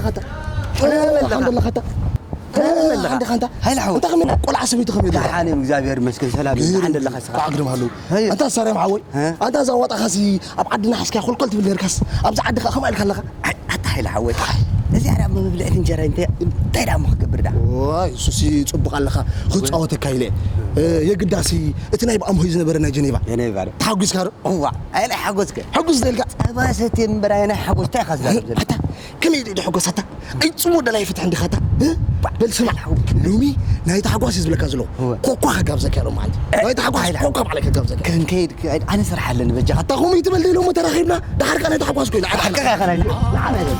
ካታ። ሓንደ ኣለኻ። ሓንደ ኣለኻ። ሓንደ ኣለኻ። ሓንደ ካንታ። ሃይለ ሓወይ። እንታይ ከመይ ቆልዓ ሰበይቲ ከመይ ኣለኻ? ደሓን እዮም፣ እግዚኣብሔር ይመስገን፣ ሰላም እዮም። ደሓን ኣለኻ እስኻ? ኣግርም ኣለዉ። ሃየ። ኣንታ ሳርያም ሓወይ፣ እ? ኣንታ እዛ ዋጣኻሲ ኣብ ዓድና ሓዝካያ ኮልኮል ትብል ነርካስ፣ ኣብዚ ዓዲ ከኣ ከምኣ ኢልካ ኣለኻ? ኣይ፣ ኣታ ሃይለ ሓወይ። እዚኣ ደኣ መብልዕቲ እንጀራ እንታይ፣ እንታይ ደኣ እሞ ክገብር ደኣ? ዋይ፣ እሱሲ ጽቡቕ ኣለኻ። ክጻወተካ ኢለ። እ፣ የግዳሲ እቲ ናይ ብኣምሆይ ዝነበረ ናይ ጀኔቫ። ጀኔቫ ዶ? ተሓጒስካ ዶ? እዋ፣ ኣይ ናይ ሓጎስከ? ሕጉስ ደልካ? ጸባ ሰትየ እምበር ኣይ ናይ ሓጎስ እንታይ ኢኻ ዝዛረብ ዘለኻ? ኣታ፣ ከመይ ኢሉ ሕጎስ ኣታ? ኣይ ጽሙእ ደላይ ፍትሒ እንዲኻ ኣታ? እ? በል ስማዕ፣ ሎሚ ናይ ታሕጓስ እዩ ዝብለካ ዘለኹ። እወ። ኮኳ ከጋብዘካ ኢሎም ማለት እዩ። ናይ ታሕጓስ ኣይላ። ኮኳ ባዕለይ ከጋብዘካ። ክንከይድ፣ ኣነ ስራሕ ኣለኒ በጃኻ። ኣታ ከምኡ ይትበል ዶ ኢሎሞ ተራኺብና? ደሓር ከኣ ናይ ታሕጓስ ኮይኑ። ሓቅኻ ኢኻ ናይ፣ ንዓና ይበል።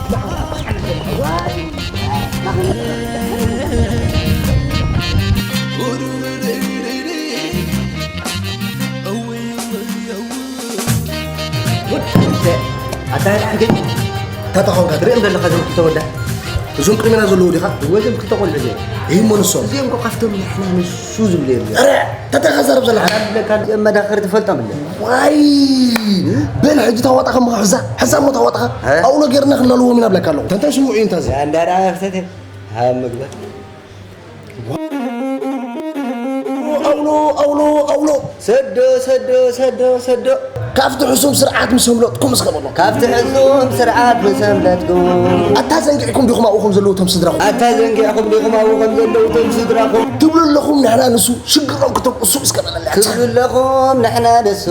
ኣታ ደሓን ከይድ። እንታይ ተኾንካ ትርኢ ዘለኻ እዞም ክልተ ወዳ? እዞም ቅድሜና ዘለዉ ዲኻ? እወ፣ እዞም ክልተ ቆልዑ እዚኦም። ይህ እሞ ንሶም? እዚኦም እኮ ካብቶም ንሕና ንሱ ዝብሉ እዮም። ኧረ፣ እንታይ ኢኻ ትዛረብ ዘለኻ? ኣነ ዝብለካ እዚኦም መዳኸሪ ትፈልጦም እንደ። ዋይ! በል ሕጂ ታዋጣኻ እሞ ሕዛ፣ ሕዛ እሞ ታዋጣኻ። እ? ኣውሎ ጌርና ክንላልዎም ኢና ብለካ ኣለኹ። ተንታይ ስምዑ እዩ እንታ እዚ። እንዳ ደኣ ክሰት እየ። ሃብ ምግባር። ኣውሎ፣ ኣውሎ፣ ኣውሎ። ሰዶ፣ ሰዶ፣ ሰዶ፣ ሰዶ። ካብቲ ሕሱም ስርዓት ምስ ኣምለጥኩም እስከ በሎ። ካብቲ ሕሱም ስርዓት ምስ ኣምለጥኩም። ኣታ ዘንጊዕኩም ዲኹም ኣብኡ ከም ዘለዉ እቶም ስድራኹም? ኣታ ዘንጊዕኩም ዲኹም ኣብኡ ከም ዘለዉ እቶም ስድራኹም? ትብሉ ኣለኹም ንሕና ንሱ ሽግሮም ክተብእሱ እስከ በለለያ። ትብሉ ኣለኹም ንሕና ንሱ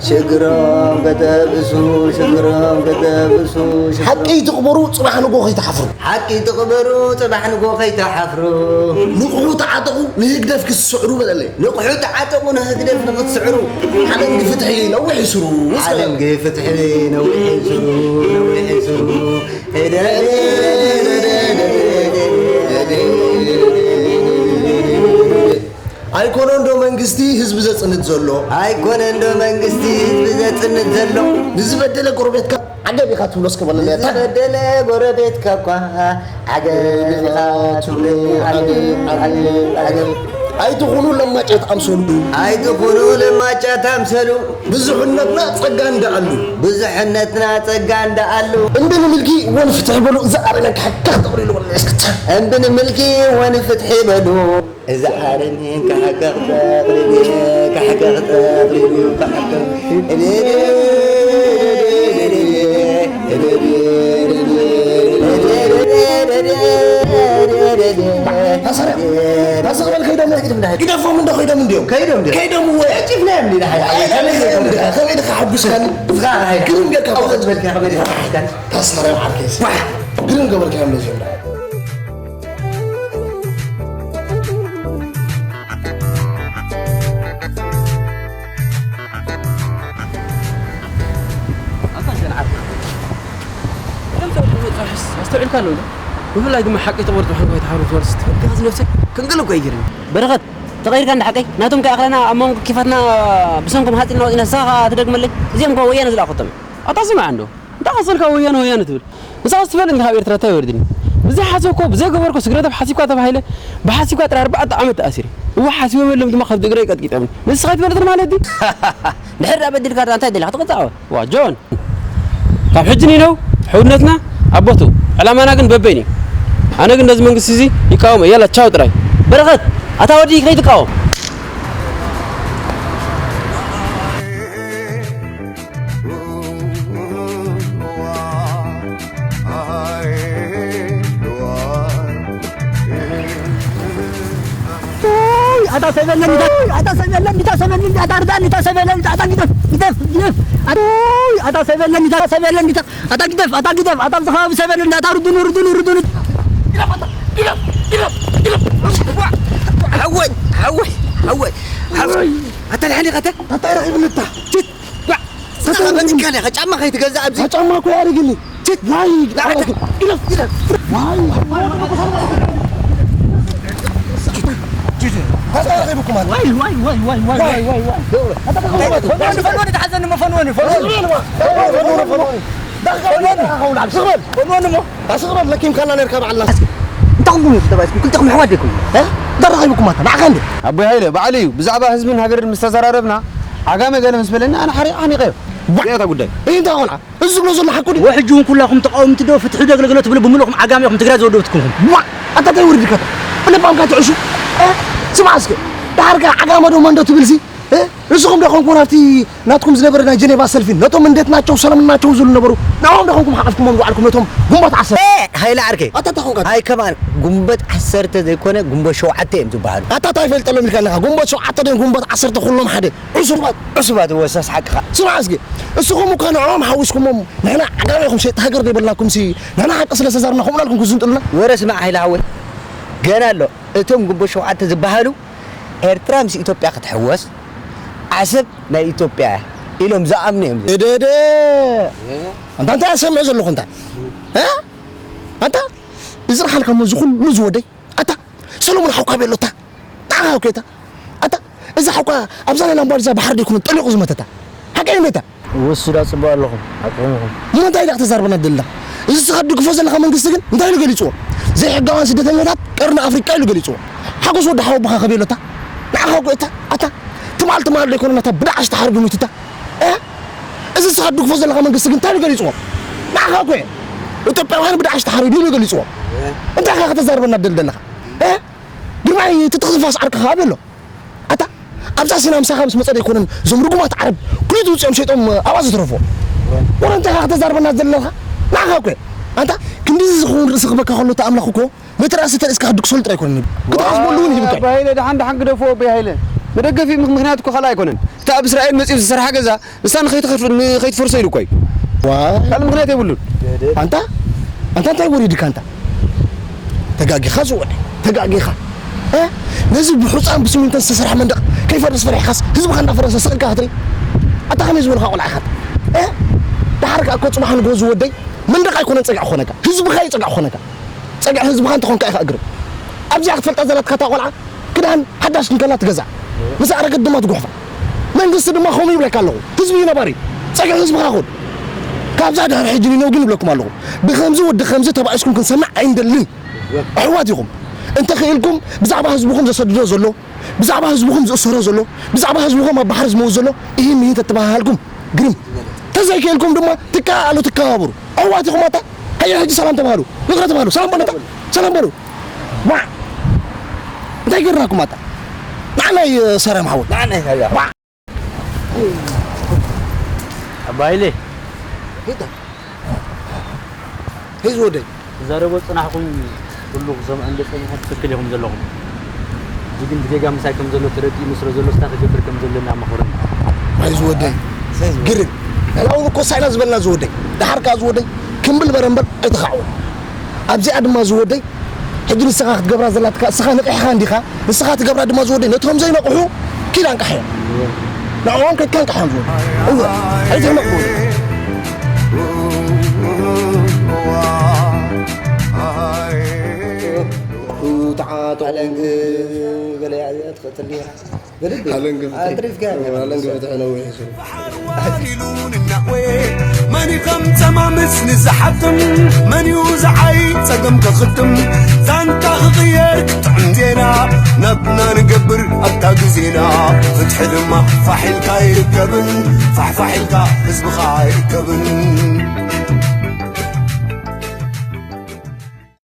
ሽግሮም ከተብእሱ፣ ሽግሮም ከተብእሱ፣ ሽግሮም ሓቂ ትቕበሩ፣ ጽባሕ ንግሆ ከይትሓፍሩ። ሓቂ ትቕበሩ፣ ጽባሕ ንግሆ ከይትሓፍሩ። ንቕሑ ተዓጠቑ፣ ንህግደፍ ክትስዕሩ በለለይ። ንቕሑ ተዓጠቑ፣ ንህግደፍ ንኽትስዕሩ። ዓለም ግፍትሒ ነዊሕ ይስሩ። ዓለም ግፍትሒ ነዊሕ ይስሩ፣ ነዊሕ ይስሩ። ኣይኮነን ዶ መንግስቲ ህዝቢ ዘጽንት ዘሎ? ኣይኮነን ዶ መንግስቲ ህዝቢ ዘጽንት ዘሎ? ንዝበደለ ጎረቤትካ ዓገብ ኢኻ ትብሎ እስከ በለለያ። ንዝበደለ ጎረቤትካ እኳ ዓገብ ኢኻ ትብሎ፣ ዓገብ፣ ዓገብ፣ ዓገብ። ኣይትኹኑ ለማጫት ኣምሰሉ። ኣይትኹኑ ለማጫት ኣምሰሉ። ብዙሕነትና ጸጋ እንዳኣሉ። ብዙሕነትና ጸጋ እንዳኣሉ። እምቢ ንምልኪ ወንፍትሒ በሉ፣ እዛ ኣረመን ክሕከኽ ተቕሪሉ በለለያ እስክቻ። እምቢ ንምልኪ ወንፍትሒ በሉ። እዛ ዓለም ካሕከኽ ጠቕሊሉ፣ ካሕከኽ ጠቕሊሉ፣ ካሕከኽ። ታሰረ፣ ታሰረ በል ከይዶም እዮም። ግደፎም እንዶ ከይዶም እንዲዮም። ከይዶም እንዲዮም። ከይዶም እወ። ጨጭፍናዮም እንዲና ሓይ። ኣይ፣ ከመይ ከይዶም እንዲኻ? ከመይ ድኻ ሓጉስካኒ? ንስኻ ሓይ። ግርም ጌርካ ኣውዕል በልካ ከመይ ድኻ ሓጉስካኒ? ታሰረ ዓርከይሲ። ዋሕ! ግርም ገበርካዮም ነዚኦም ደኣ። ኣስተውዒልካ ኣለዉ ዶ? ብፍላይ ድማ ሓቂ ተቕበርቱ ሓንጎይ ተሓሩ ትወርስ ትፈልጥ ነብሰይ ክንገለ እኮ ይገርም። በረኸት፣ ተቐይርካ እንዳ ሓቀይ? ናቶም ከይኣኽለና ኣብ መንጎ ኪፋትና ብሰንኮም ሃፂልና ወፂና ንስኻ ከኣ ትደግመለይ? እዚኦም እኮ ወያነ ዝለኣኸቶም እዮም። ኣታ ስማዕ እንዶ፣ እንዳቐሰልካ ወያነ ወያነ ትብል። ንስኻስ ትፈልጥ እንዲኻ ኣብ ኤርትራ እንታይ ወሪድኒ? ብዘይሓሰብኮ፣ ብዘይገበርኮ ስግረ-ዶብ ሓሲብካ ተባሂለ፣ ብሓሲብካ ጥራይ ኣርባዕተ ዓመት ተኣሲረ። እወ ሓሲቦም የሎም ድማ ከብዲ እግረይ ቀጥቂጦምኒ። ንስኻ ኣይትፈልጥን ማለት ድዩ? ድሕር ደኣ በዲልካ ደኣ እንታይ ደሊኻ ክትቅጻዕ? ዋ ጆን! ካብ ሕጂ ንነው ሕውነትና ኣብ ቦትኡ፣ ዕላማና ግን በበይኑ እዩ። ኣነ ግን ነዚ መንግስቲ እዚ ይቃወሞ። ያላ ቻው ጥራይ። በረኸት! ኣታ ወዲ ከይትቃወም። ኡይ፣ ኣታ ሰብ የለን፣ ኣታ ሰብ የለን፣ ኣታ ሰብ የለን፣ ኣታ ርዳእኒ፣ ኣታ ሰብ የለን፣ ኣታ ግደፍ፣ ግደፍ፣ ግደፍ። ኣታ፣ ኡይ፣ ኣታ ሰብ የለን፣ ኣታ ሰብ የለን፣ ኣታ፣ ኣታ ግደፍ፣ ኣታ ግደፍ፣ ኣታ ኣብዚ ከባቢ ሰብ የለን፣ ኣታ ርዱኑ፣ ርዱኑ፣ ርዱኑ። ግደፍ፣ ኣታ፣ ግደፍ፣ ግደፍ፣ ግደፍ። ሓወይ፣ ሓወይ፣ ሓወይ፣ ሓወይ። ኣታ ደሓን ኢኻ ኣታ? ኣታ ረኺብኒ ኣታ። ችት፣ ዋ፣ ኣታ ኣታ ረኺብኒ። በትካለ፣ ጫማ ከይትገዝእ ኣብዚ። ጫማ እኮ ያደርግልኝ። ችት! ናይ ላዕለክ! ግደፍ! ግደፍ! ዋይ! ተረኺብኩም ኣለ። ዋይ፣ ዋይ፣ ዋይ። ፈንወኒ፣ ፈንወኒ፣ ተሓዘኒ እሞ ፈንወኒ፣ ፈንወኒ። ፈንወኒ፣ ፈንወኒ። ፈንወኒ እሞ። ኣስቕበል፣ ለኪምካና ነርካ በዓልና። እንታይ ኮንኩም እዩ ተባሂልኩም? ክልተኹም ኣሕዋት ዲኹም? እ? ተረኺብኩም ኣታ፣ ንዓኻ እንዴ? ኣቦይ ሃይለ፣ ባዕሉ እዩ። ብዛዕባ ህዝብን ሃገርን ምስ ተዘራረብና፣ ዓጋመ ገለ ምስ በለኒ፣ ኣነ ሓሪቐ ሓኒቐዮ። እንታይ ጉዳይ? እንታይ ቆልዓ? እዚ ዝብሎ ዘሎ ሓቁ ድዩ? ወሕጂ እውን ኩላኹም ተቃወምቲ ዶ ፍትሒ ዶ ኣገልግሎት ትብሉ ብምልእኹም ዓጋመ ኢኹም ትግራይ ዘወደብትኩም። ዋ ኣታ እንታይ ውርድ ከታ? ብልባምካ ትዕሹ። እ? ስማ እስከ። ዳርጋ ዓጋመ ዶ መን ዶ ትብል ሲ? እ? ንስኹም ዶ ኮንኩም ኣብቲ ናትኩም ዝነበረ ናይ ጀኔቫ ሰልፊ ነቶም እንዴት ናቸው ሰላም ናቸው ዝብሉ ነበሩ? ንዕኦም ዶ ኮንኩም ሓቐፍኩሞም ዝውዓልኩም ነቶም ግንቦት ዓሰርተ? እ፣ ሃይለ ዓርከይ። ኣታ እንታይ ኮንካ? ኣይ ከማን ግንቦት ዓሰርተ ዘይኮነ ግንቦት ሸውዓተ እዮም ዝበሃሉ። ኣታ እንታይ ይፈልጠሎም ኢልካ ኣለኻ? ግንቦት ሸውዓተ ዶ ግንቦት ዓሰርተ ኩሎም ሓደ። ዕሱባት። ዕሱባት ወሳስ ሓቅኻ። ስማ እስኪ። እስኹም እኮ ንዕኦም ሓዊስኩሞም ንሕና ዓጋመ ኢኹም ሸየጥቲ ሃገር ዘይበልናኩም ሲ ንሕና ሓቂ ስለ ዝተዛርብና ከምኡ ኢልኩም ክዝንጥሉና? ወረ ስማዕ ሃይለ ሓወይ። ገና ኣሎ። እቶም ግንቦት ሸውዓተ ዝበሃሉ ኤርትራ ምስ ኢትዮጵያ ክትሕወስ ዓሰብ ናይ ኢትዮጵያ እያ ኢሎም ዝኣምኑ እዮም። እደደ። ኣንታ እንታይ ኣሰምዕ ዘለኹ እንታይ? እ? ኣንታ እዚ ረሓልካ ሞ ዝኹሉ ዝወደይ ኣታ ሰሎሞን ሓውካ ቤሎታ ንዓኻ እኮ እታ ኣታ እዚ ሓውካ ኣብዛ ናይ ላምባዲዛ ባሕሪ ደይኮነ ጠሊቑ ዝመተታ ሓቀይ ነታ ወስዳ ጽቡቕ ኣለኹም ኣቅርብኹም። ንምንታይ ኢላ ከተዛርበና ደላ? እዚ ስኻ ትድግፎ ዘለኻ መንግስቲ ግን እንታይ ኢሉ ገሊጽዎ? ዘይሕጋውያን ስደተኛታት ቀርኒ ኣፍሪቃ ኢሉ ገሊጽዎ። ሓጎስ ወዲ ሓወቦኻ ከቤሎታ ንዓኻ እኮ እታ ኣታ ትማል ትማል ደይኮነ ናታ ብዳዕሽ ተሓሪዱ ሚቱታ እ? እዚ ስኻ ትድግፎ ዘለኻ መንግስቲ ግን እንታይ ኢሉ ገሊጽዎ? ንዓኻ እኮ እየ ኢትዮጵያውያን ብዳዕሽ ተሓሪዱ ኢሉ ገሊጽዎ። እንታይ ኢኻ ከተዛርበና ደል ዘለኻ? እ? ግርማይ ትትኽፋስ ዓርክኻ ኣበሎ ኣታ ኣብዛ ሲና ምሳኻ ምስ መጸ ደይኮነን እዞም ርጉማት ዓረብ ኩሊት ውፅኦም ሸይጦም ኣብኣ ዝትረፎ ወረ እንታይ ኢኻ ክተዛርበና ዘለኻ ንዓኻ እኮ ኣንታ ክንዲዚ ዝኸውን ርእሲ ክበካ ከሎ እቲ ኣምላኽ እኮ ነቲ ራእሲ ተርእስካ ክትድቅሰሉ ጥራይ ኣይኮነን ክትሓስበሉ እውን ሂብካ እዩ። ኣባይለ ደሓን ደሓን ግደፎ ኣቦይ ሃይለ መደገፊ ምኽ- ምኽንያት እኮ ካልእ ኣይኮነን እቲ ኣብ እስራኤል መፂኡ ዝሰርሓ ገዛ ንሳ ንኸይትኸፍ- ንኸይትፈርሶ ኢሉ እኮ እዩ። ዋ ካልእ ምኽንያት የብሉን። ኣንታ ኣንታ እንታይ ወሪድካ ኣንታ ተጋጊኻ ዝወደ ተጋጊኻ እ? ነዚ ብሑፃን ብስሚንቶን ዝተሰርሐ መንደቕ ከይፈርስ ፈሪሕካስ ህዝብኻ እንዳፈረሰ ስቕ ኢልካ ክትርኢ ኣታ ከመይ ዝበልካ ቆልዓ ኢኻ እ? ደሓር ከኣ እኮ ፅባሕ ንግሆ ዝወደይ መንደቕ ኣይኮነን ፀግዒ ክኾነካ ህዝብኻ እዩ ፀግዒ ክኾነካ ፀግዒ ህዝብኻ እንተኾንካ ኢኻ እግርም ኣብዚኣ ክትፈልጣ ዘላትካ እታ ቆልዓ ክዳን ሓዳሽ ክንከላ ትገዛእ ምስ ኣረገት ድማ ትጉሕፋ መንግስቲ ድማ ከምኡ ይብለካ ኣለኹ ህዝቢ እዩ ነባሪ ፀግዒ ህዝብኻ ኹን ካብዛ ድሕሪ ሕጂ ንነው ግን ይብለኩም ኣለኹ ብኸምዚ ወዲ ኸምዚ ተባኢስኩም ክንሰምዕ ኣይንደልን ኣሕዋት ኢኹም እንተኽኢልኩም ብዛዕባ ህዝብኹም ዘሰድዶ ዘሎ ብዛዕባ ህዝብኹም ዝእሰሮ ዘሎ ብዛዕባ ህዝብኹም ኣብ ባሕሪ ዝመውት ዘሎ ይህን ይህን ተተባሃሃልኩም ግርም ተዘይክኢልኩም ድማ ትከኣሉ ትከባበሩ ኣሕዋት ኢኹም ኣታ ሃየ ሕጂ ሰላም ተባሃሉ ይቕረ ተባሃሉ ሰላም በሉ ኣታ ሰላም በሉ ዋ እንታይ ገርናኩም ኣታ ንዓናይ ሰራም ሓወት ንዓናይ ሃያ ዋ ኣባይለ ሄታ ሄዝ ወደይ ትዛረቦ ጽናሕኩም ኩሉ ክሰምዖ እንደ ጸኒሐ ትክክል ኢኹም ዘለኹም። እዚ ግን ብጌጋ ምሳይ ከም ዘሎ ተረዲእኒ ስለ ዘሎ ስታ ክገብር ከም ዘለኒ ኣማኽሩኒ። ኣይ ዝወደይ ግርም ሕላውን እኮ ሳይና ዝበልና ዝወደይ ደሓር ከኣ ዝወደይ ክምብል በረ እምበር ኣይተኻዕወን ኣብዚኣ ድማ ዝወደይ ሕጂ ንስኻ ክትገብራ ዘላትካ እስኻ ንቂሕኻ እንዲኻ ንስኻ ትገብራ ድማ ዝወደይ ነቶም ዘይነቕሑ ኪድ ኣንቃሕዮም ንዕኦም ከድካ ኣንቃሕዮም ዝወደይ እወ ኣይትህመቕ ዝወደይ ተዓጠቑ ገለ እያ ትኽእል ተሊኻ ኣለን ግፍቲ ኣለን ግፍቲ ነዊሕ እዩ መን ከም ተማምስ ንዝሓትም መን እዩ ዝዓይ ጸገም ከኽትም ዛንታ ክቕየር ክጥዕም ዜና ናትና ንገብር ኣብታ ግዜና ፍትሒ ድማ ፋሒልካ ይርከብን ፋሕፋሒልካ ህዝብኻ ይርከብን